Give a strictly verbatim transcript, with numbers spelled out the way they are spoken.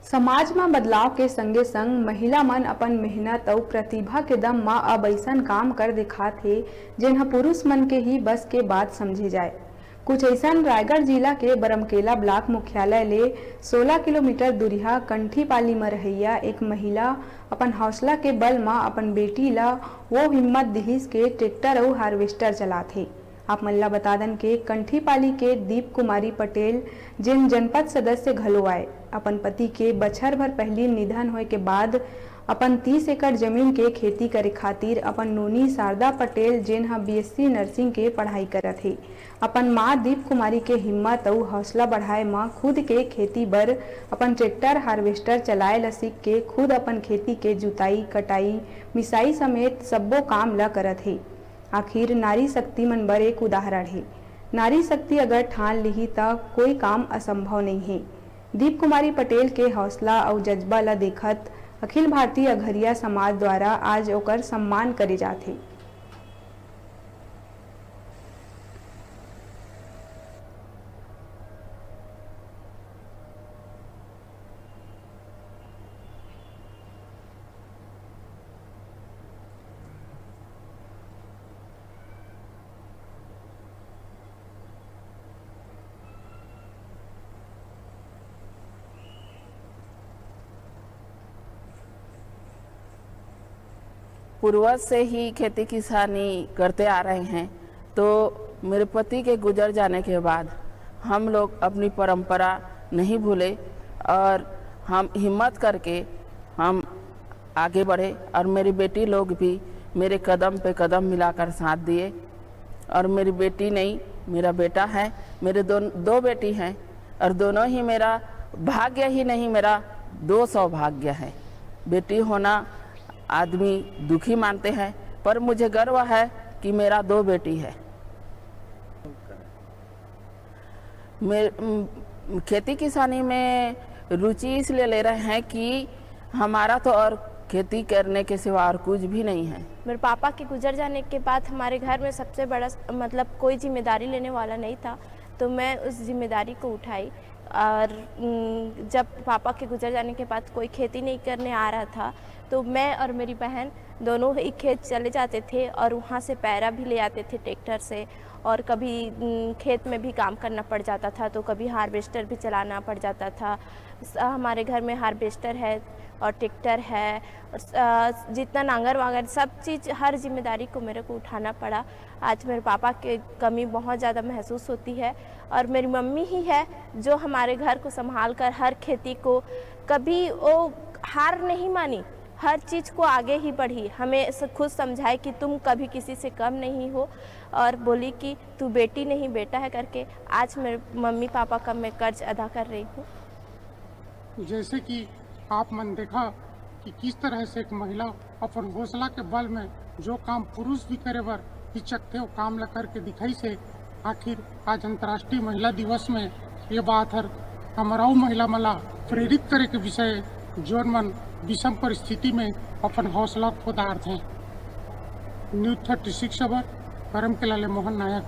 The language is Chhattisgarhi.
समाज म बदलाव के संगे-संग महिला मन अपन मेहनत अउ प्रतिभा के दम म अब अइसन काम कर दिखात हे, जेन ह पुरुष मन के ही बस के बात समझे जाय। कुछ अइसन रायगढ़ जिला के बरमकेला ब्लॉक मुख्यालय ले सोलह किलोमीटर दूरिहा कंठीपाली म रहइया एक महिला अपन हौसला के बल म अपन बेटी ल वो हिम्मत दिहिस के ट्रैक्टर अउ हार्वेस्टर चलात हे। आप मन ला बता दन के कंठीपाली के दीप कुमारी पटेल, जेन जनपद सदस्य घलो आय, अपन पति के बछर भर पहिली निधन होय के बाद अपन तीस एकड़ जमीन के खेती करे खातिर अपन नोनी शारदा पटेल, जेन ह बीएससी नर्सिंग के पढ़ाई करत हे, अपन मां दीप कुमारी के हिम्मत अउ हौसला बढ़ाय म खुद के खेती बर अपन ट्रैक्टर हार्वेस्टर चलाय ल सीख के खुद अपन खेती के जुताई, कटाई, मिसाई समेत सब्बो काम ल करत हे। आखिर नारी शक्ति मन बर एक उदाहरण हे। नारी शक्ति अगर ठान लिही, त कोई काम असंभव नइ हे। दीप कुमारी पटेल के हौसला अउ जज्बा ल देखत अखिल भारतीय अघरिया समाज द्वारा आज ओकर सम्मान करे जाथे। पूर्वज से ही खेती किसानी करते आ रहे हैं, तो मेरे पति के गुजर जाने के बाद हम लोग अपनी परंपरा नहीं भूले और हम हिम्मत करके हम आगे बढ़े और मेरी बेटी लोग भी मेरे कदम पे कदम मिलाकर साथ दिए। और मेरी बेटी नहीं, मेरा बेटा है। मेरे दो, दो बेटी हैं और दोनों ही मेरा भाग्य ही नहीं, मेरा दो सौभाग्य है। बेटी होना आदमी दुखी मानते हैं, पर मुझे गर्व है कि मेरा दो बेटी है। मेरे, उम, खेती किसानी में रुचि इसलिए ले रहे हैं कि हमारा तो और खेती करने के सिवा और कुछ भी नहीं है। मेरे पापा के गुजर जाने के बाद हमारे घर में सबसे बड़ा, मतलब, कोई जिम्मेदारी लेने वाला नहीं था, तो मैं उस जिम्मेदारी को उठाई। और, उम, जब पापा के गुजर जाने के बाद कोई खेती नहीं करने आ रहा था, तो मैं और मेरी बहन दोनों ही खेत चले जाते थे और वहाँ से पैरा भी ले आते थे ट्रैक्टर से। और कभी, उम, खेत में भी काम करना पड़ जाता था, तो कभी हार्वेस्टर भी चलाना पड़ जाता था। स-, हमारे घर में हार्वेस्टर है और ट्रैक्टर है और स-, अ, जितना नांगर वांगर, सब चीज़, हर जिम्मेदारी को मेरे को उठाना पड़ा। आज मेरे पापा की कमी बहुत ज़्यादा महसूस होती है और मेरी मम्मी ही है जो हमारे घर को संभाल कर हर खेती को, कभी वो हार नहीं मानी, हर चीज़ को आगे ही बढ़ी, हमें स-, खुद समझाए कि तुम कभी किसी से कम नहीं हो और बोली कि तू बेटी नहीं, बेटा है करके। आज मेरे मम्मी पापा का मैं कर्ज अदा कर रही हूँ। जैसे कि आप मन देखा कि किस तरह से एक महिला अपन हौसला के बल में जो काम पुरुष भी करे बर हिचकथे, वो काम ला करके दिखाइस हे। आखिर आज अंतर्राष्ट्रीय महिला दिवस में ये बात हर हमर अउ महिला मन ला प्रेरित करे के विषय, जोन मन विषम परिस्थिति में अपन हौसला खो डारथे। न्यूज़ थर्टी सिक्स बर बरमकेला ले मोहन नायक।